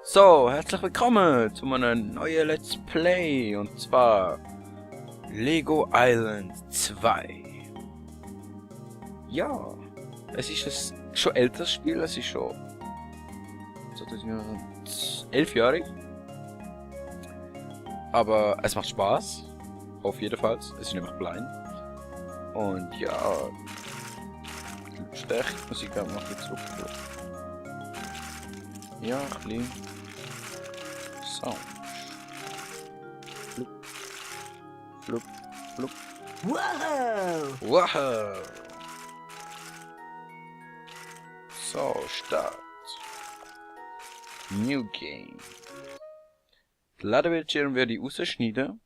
So, herzlich willkommen zu meinem neuen Let's Play, und zwar Lego Island 2. Ja, es ist ein schon älteres Spiel, es ist schon 11-jährig. Aber es macht Spaß, auf jeden Fall. Es ist nämlich blind. Und ja, stärkt muss ich gerade noch ein bisschen zurück. Ja, ein bisschen. So. Flup. Flup. Flup. Wow! Wow! So, Start. New Game. Den Ladebildschirm werde ich rausschneiden.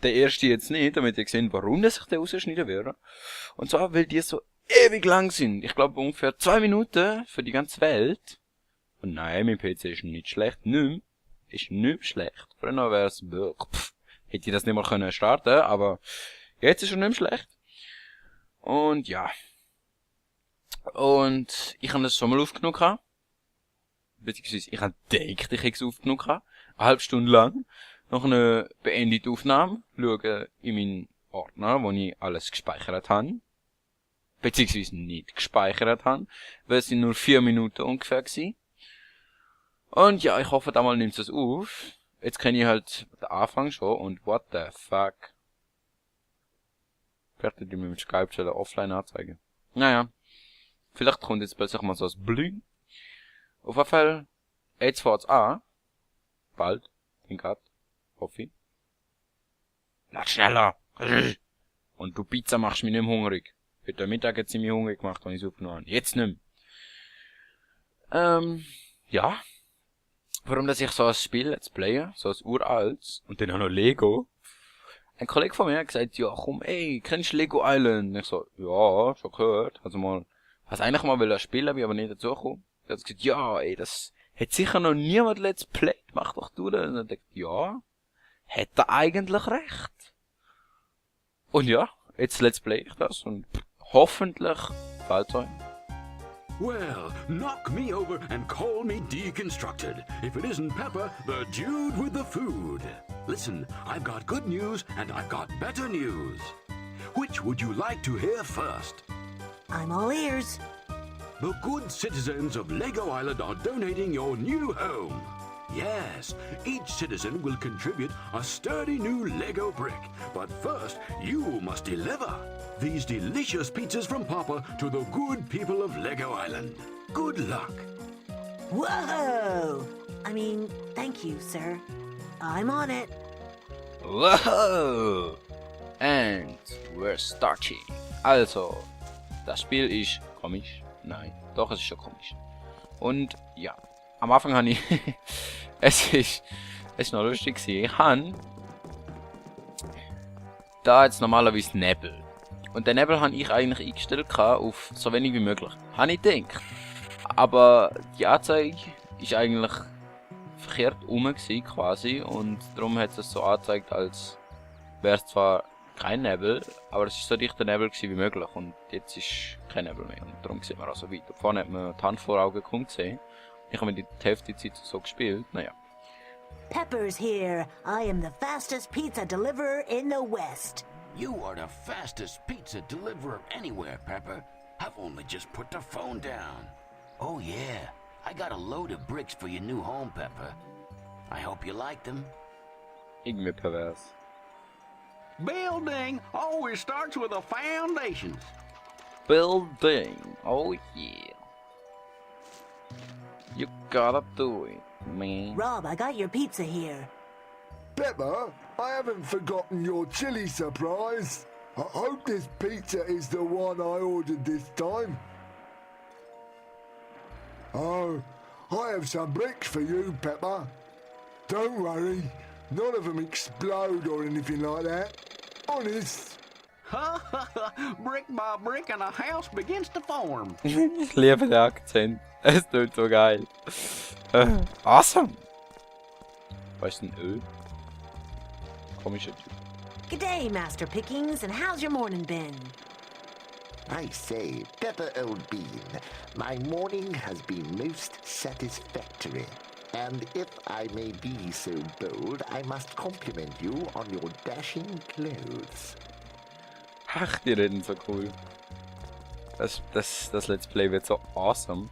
Der erste jetzt nicht, damit ihr seht, warum ich den rausschneiden werde. Und zwar, weil die so ewig lang sind. Ich glaube ungefähr 2 Minuten für die ganze Welt. Und nein, mein PC ist nicht schlecht. Nicht. Ist nicht schlecht. Früher wäre es, hätte ich das nicht mal können starten, aber jetzt ist er nicht mehr schlecht. Und ja. Und ich habe das schon mal aufgenommen gehabt. Beziehungsweise ich habe gedacht, ich hätte es aufgenommen gehabt. 1/2 Stunde lang. Noch eine beendete Aufnahme. Schauen in meinen Ordner, wo ich alles gespeichert habe. Beziehungsweise nicht gespeichert habe. Weil es sind nur 4 Minuten ungefähr gewesen. Und ja, ich hoffe, damals nimmt es auf. Jetzt kenne ich halt den Anfang schon und what the fuck. Ich werde die mit dem Skype offline anzeigen. Naja. Vielleicht kommt jetzt plötzlich mal so ein Bling. Auf jeden Fall, jetzt fährt's an. Bald. In grad. Hoffe ich. Lad schneller! Und du Pizza machst mich nicht mehr hungrig. Heute Mittag hat sie mich hungrig gemacht, wenn ich es aufgenommen habe. Jetzt nicht mehr. Ja. Warum dass ich so ein Spiel Let's Player, so ein uraltes, und dann auch noch Lego. Ein Kollege von mir hat gesagt, ja komm ey, kennst du Lego Island? Und ich so, ja, schon gehört. Also mal, was eigentlich mal will spielen, bin aber nicht dazu gekommen. Er hat gesagt, ja ey, das hat sicher noch niemand Let's Played, mach doch du das. Und er denkt, ja, hätte er eigentlich recht. Und ja, jetzt Let's Play ich das und hoffentlich gefällt euch. Well, knock me over and call me deconstructed. If it isn't Peppa, the dude with the food. Listen, I've got good news and I've got better news. Which would you like to hear first? I'm all ears. The good citizens of Lego Island are donating your new home. Yes, each citizen will contribute a sturdy new Lego brick. But first, you must deliver these delicious pizzas from Papa to the good people of Lego Island. Good luck. Whoa! I mean, thank you, sir. I'm on it. Wow! And we're starting. Also, das Spiel ist komisch. Nein, doch, es ist schon komisch. Und ja, am Anfang habe ich... es ist noch lustig gewesen. Ich habe da jetzt normalerweise Nebel. Und den Nebel habe ich eigentlich eingestellt auf so wenig wie möglich. Habe ich gedacht. Aber die Anzeige ist eigentlich verkehrt rum gewesen, quasi. Und darum hat es so angezeigt, als wäre es zwar kein Nebel, aber es ist so dichter Nebel gewesen wie möglich. Und jetzt ist kein Nebel mehr. Und darum sieht man auch so weit. Vorne hat man die Hand vor Augen gesehen. Ich habe die Hälfte der Zeit so gespielt. Naja. Pepper's here. I am the fastest pizza deliverer in the West. You are the fastest pizza deliverer anywhere, Pepper. I've only just put the phone down. Oh yeah, I got a load of bricks for your new home, Pepper. I hope you like them. Irgendwie pervers. Building always starts with the foundations. Building. Oh yeah. You gotta do it, man. Rob, I got your pizza here. Pepper, I haven't forgotten your chili surprise. I hope this pizza is the one I ordered this time. Oh, I have some bricks for you, Pepper. Don't worry, none of them explode or anything like that. Honest. Brick by brick and a house begins to form. Ich liebe den Akzent. Es tut so geil. Awesome. Was ist ein Ö? Komischer Typ. G'day, Master Pickings, and how's your morning been? I say, Pepper Old Bean, my morning has been most satisfactory. And if I may be so bold, I must compliment you on your dashing clothes. Ach, die reden so cool. Das Let's Play wird so awesome.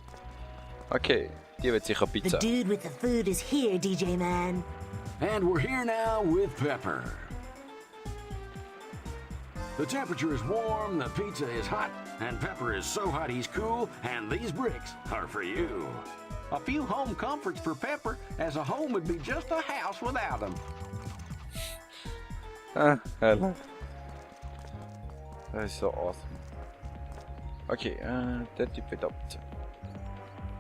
Okay, die wird sicher The Pizza. dude with the food is here, DJ Man. And we're here now with Pepper. The temperature is warm, the pizza is hot, and Pepper is so hot he's cool, and these bricks are for you. A few home comforts for Pepper, as a home would be just a house without him. Ah, herrlich. Das ist so awesome. Okay, der Typ wird ab.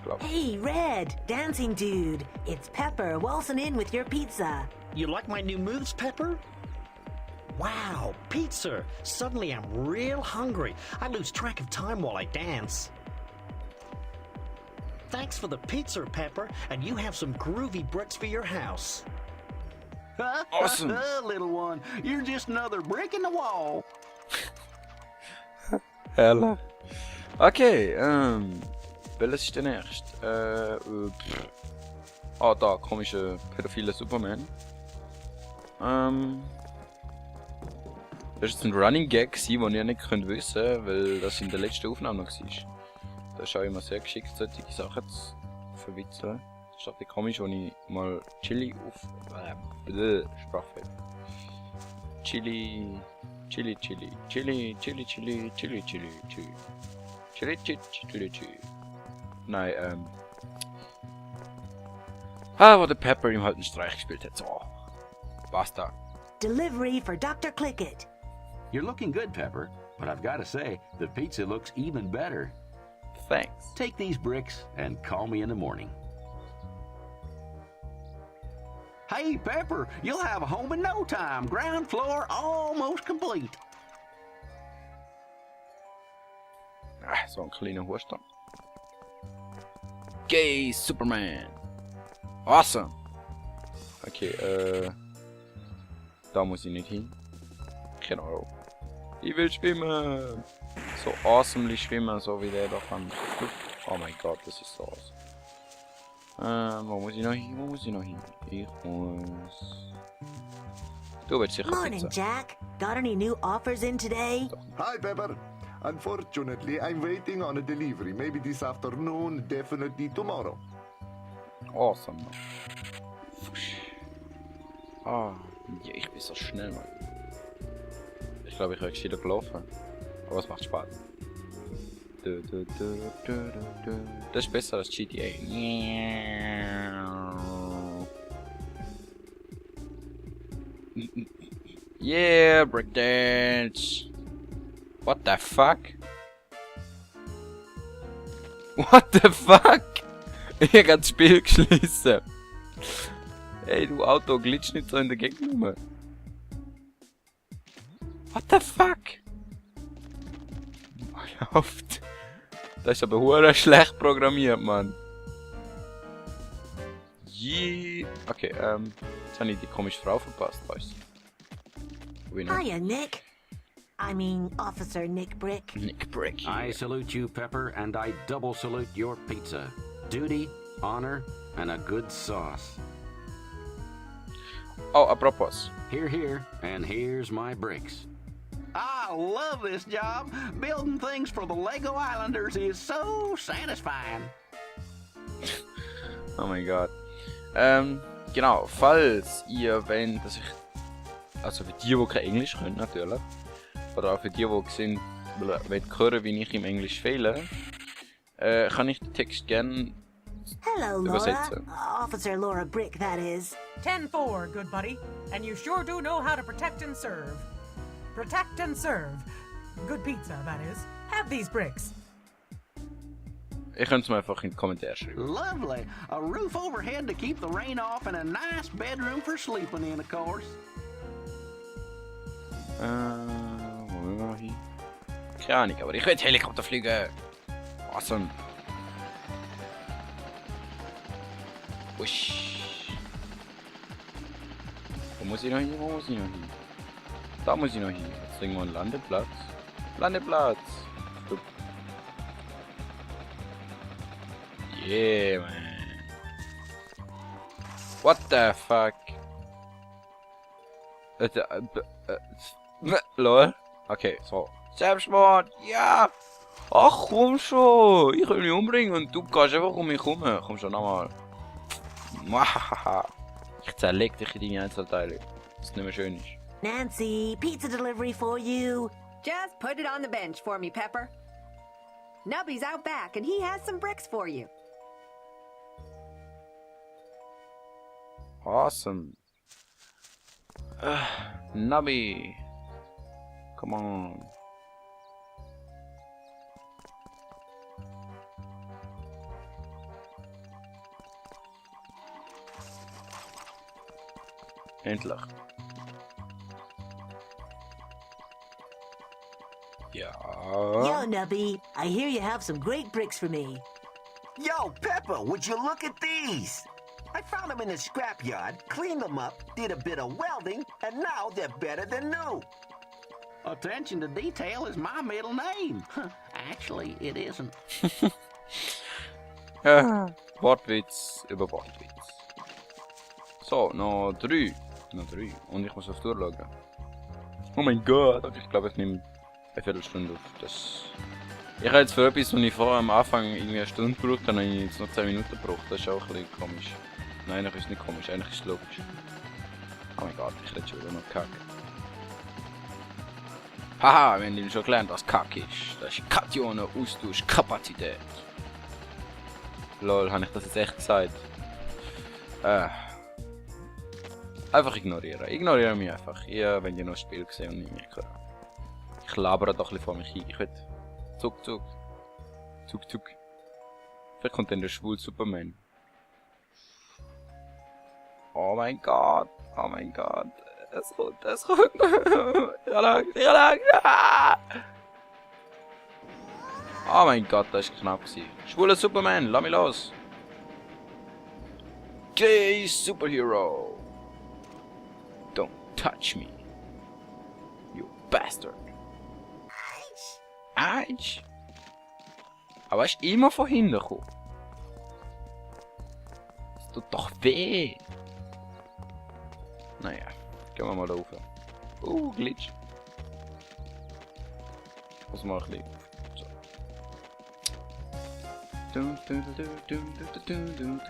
Glaub. Hey, Red, dancing dude. It's Pepper waltzing in with your pizza. You like my new moves, Pepper? Wow, pizza! Suddenly I'm real hungry. I lose track of time while I dance. Thanks for the pizza, Pepper, and you have some groovy bricks for your house. Awesome. Little one, you're just another brick in the wall. Herrlich. Okay, welches ist der nächste? Da, komische pädophile Superman. Das ist ein Running Gag, den ihr nicht könnt wissen, weil das in der letzten Aufnahme noch war. Da ist auch immer sehr geschickt, solche Sachen zu verwitzeln. Das ist auch komisch, wenn ich mal Chili auf... Sprachfehler. Chili... Nein, wo der Pepper ihm halt einen Streich gespielt hat. So. Basta. Delivery for Dr. Clickett. You're looking good, Pepper, but I've got to say, the pizza looks even better. Thanks. Take these bricks and call me in the morning. Hey, Pepper, you'll have a home in no time. Ground floor almost complete. Ah, so ein kleiner Huster. Gay Superman. Awesome. Okay, da muss ich nicht hin. Keine Ahnung. Ich will schwimmen. So awesomely schwimmen, so wie der da kann. Oh mein Gott, das ist so awesome. Wo muss ich noch hin? Ich muss... Du willst sicher Morning, Pizza. Jack. Got any new offers in today? Hi, Pepper. Unfortunately, I'm waiting on a delivery. Maybe this afternoon, definitely tomorrow. Awesome. Ah, ja, ich bin so schnell, Mann. Ich glaube, ich werde wieder gelaufen. Aber es macht Spaß. Das ist besser als GTA. Yeah, breakdance. What the fuck? What the fuck? Ich hab das Spiel geschlossen. Ey, du Auto, glitsch nicht so in der Gegend rum. What the fuck? Läuft. Das ist aber hure schlecht programmiert, Mann. Yeah. Okay, jetzt habe ich die komische Frau verpasst, weißt du? Hiya, Nick. I mean, Officer Nick Brick. Nick Brick. I salute you, Pepper, and I double salute your pizza. Duty, honor, and a good sauce. Oh, apropos. Here, here, and here's my bricks. I love this job. Building things for the Lego Islanders is so satisfying. Oh mein Gott. Genau, falls ihr wollt, dass ich... Also für die kein Englisch können, natürlich. Oder auch für die sind, wollen hören, wie ich im Englisch fehle, kann ich den Text gerne Hello, Laura. übersetzen. Officer Laura Brick, that is. 10-4, good buddy. And you sure do know how to protect and serve. Protect and serve. Good pizza, that is. Have these bricks. Ihr könnt es mir einfach in die Kommentare schreiben. Lovely. A roof overhead to keep the rain off and a nice bedroom for sleeping in, of course. Wo will wir noch hin? Keine Ahnung, aber ich will Helikopter fliegen. Awesome. Usch. Wo muss ich noch hin? Da muss ich noch hin. Jetzt irgendwo ein Landeplatz. Landeplatz. Dup, Yeah, man. What the fuck? Lol. Okay, so. Selbstmord, ja! Ach komm schon! Ich will mich umbringen und du gehst einfach um mich herum. Komm schon, nochmal. Ich zerleg dich in deine Einzelteile. Was nicht mehr schön ist. Nancy, pizza delivery for you. Just put it on the bench for me, Pepper. Nubby's out back and he has some bricks for you. Awesome. Nubby. Come on. Endlich. Ja. Yo, Nubby, I hear you have some great bricks for me. Yo, Pepper, would you look at these? I found them in the scrapyard, cleaned them up, did a bit of welding, and now they're better than new. Attention to detail is my middle name. Actually, it isn't. Wortwitz über Wortwitz. So, noch 3. Noch 3. Und ich muss auf die Uhr schauen. Oh mein Gott, ich glaube, ich nehme eine Viertelstunde auf. Das... Ich habe jetzt für etwas, was ich vorher am Anfang irgendwie eine Stunde gebraucht habe, habe ich jetzt noch 10 Minuten gebraucht. Das ist auch ein bisschen komisch. Nein, eigentlich ist es nicht komisch, eigentlich ist es logisch. Oh mein Gott, ich rede schon wieder noch Kack. Haha, wir haben schon gelernt, was Kack ist. Das ist Kationen-Austauschkapazität. Lol, habe ich das jetzt echt gesagt? Einfach ignorieren. Ignorieren mich einfach. Wenn ihr noch das Spiel gesehen und nicht mehr gehört. Ich labere doch ein bisschen vor mich hin. Ich will... Zuck. Vielleicht kommt dann der schwule Superman. Oh mein Gott. Es kommt. Ja. Oh mein Gott, das war knapp. Schwuler Superman, lass mich los. Gay Superhero. Don't touch me. You bastard. Eins. Aber es ist immer von hinten gekommen. Das tut doch weh. Naja, gehen wir mal da rauf. Glitch. Ich muss mal ein bisschen. So.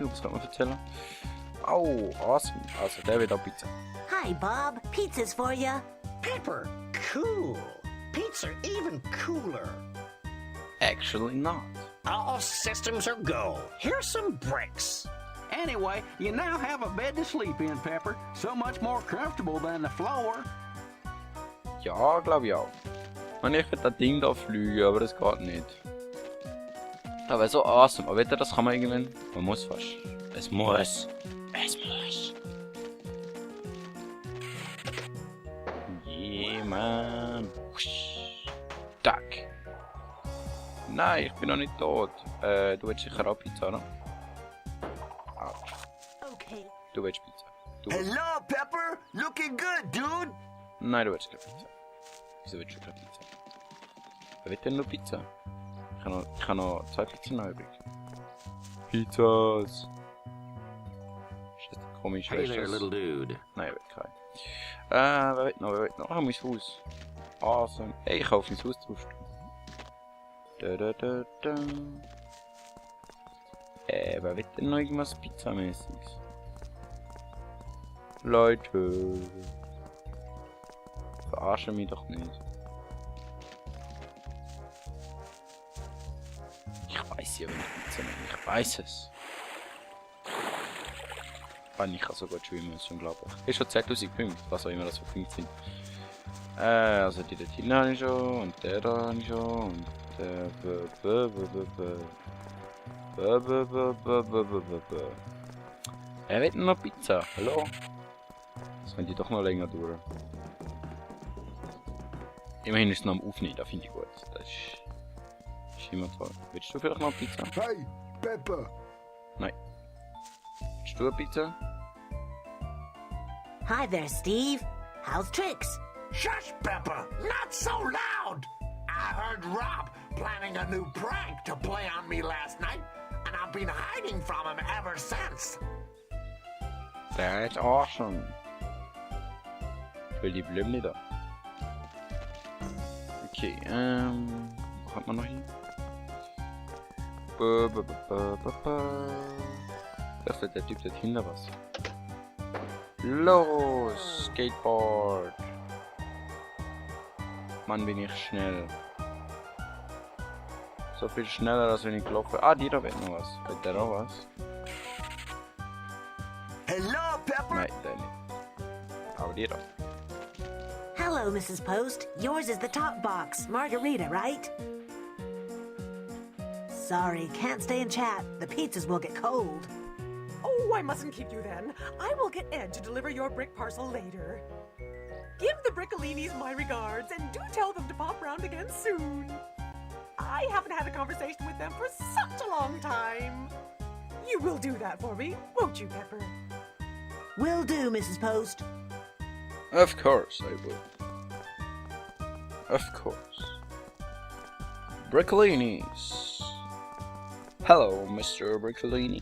Was kann man erzählen? Oh, awesome. Also, der wird auch Pizza. Hi, Bob. Pizza's for you. Pepper, cool. Pizza even cooler. Actually not. All systems are go. Here's some bricks. Anyway, you now have a bed to sleep in, Pepper. So much more comfortable than the floor. Ja, glaube ich auch. Man, ich will das Ding da fliegen, aber das geht nicht. Das wäre so awesome. Aber wisst ihr, das kann man irgendwann... Man muss fast. Es muss. Yeah, man. Tack. Nein, ich bin noch nicht tot. Du willst sicher auch Pizza, oder? Okay. Du willst Pizza. Hello, Pepper. Looking good, dude. Nein, du willst keine Pizza. Wieso willst du keine Pizza? Wer will denn nur Pizza? Ich habe noch 2 Pizzen noch übrig. Pizzas. Ist das komisch? Hey there, little dude. Nein, ich will keine. Wer will noch? Oh, mein Haus. Awesome. Hey, ich kaufe mein Haus drauf. Wer will denn noch irgendwas Pizzamäßiges? Leute. Verarschen mich doch nicht. Ich weiß ja, wenn ich Pizza nehme. Ich weiß es. Ich kann sogar schwimmen, das ist unglaublich. Ist schon 10.000 Punkte, was auch immer das für Punkte sind. Also die da hinten habe ich schon, und der da habe ich schon, und der... Wer will denn noch Pizza? Hallo? Das könnte doch noch länger dauern. Immerhin ist es noch am Aufnehmen, das finde ich gut. Das ist immer toll. Willst du vielleicht noch Pizza? Hey, Pepper. Nein. Willst du eine Pizza? Hi there, Steve. How's tricks? Shush, Pepper. Not so loud. I heard Rob planning a new prank to play on me last night, and I'm I've been hiding from him ever since. That's awesome. Ich will die Blümlieder. Okay, was hat man noch hier? Das wird der Typ, der hinter was. Los, Skateboard. Mann, bin ich schnell. So viel schneller, als wenn ich laufe. Ah, die da wird noch was. Wird der noch was? Hello, Pepper. Nein, der nicht. Aber die da. Hello, Mrs. Post. Yours is the top box. Margarita, right? Sorry, can't stay and chat. The pizzas will get cold. Oh, I mustn't keep you then. I will get Ed to deliver your brick parcel later. Give the Brickolinis my regards, and do tell them to pop round again soon. I haven't had a conversation with them for such a long time. You will do that for me, won't you, Pepper? Will do, Mrs. Post. Of course I will. Of course. Brickolinis. Hello, Mr. Briccolini.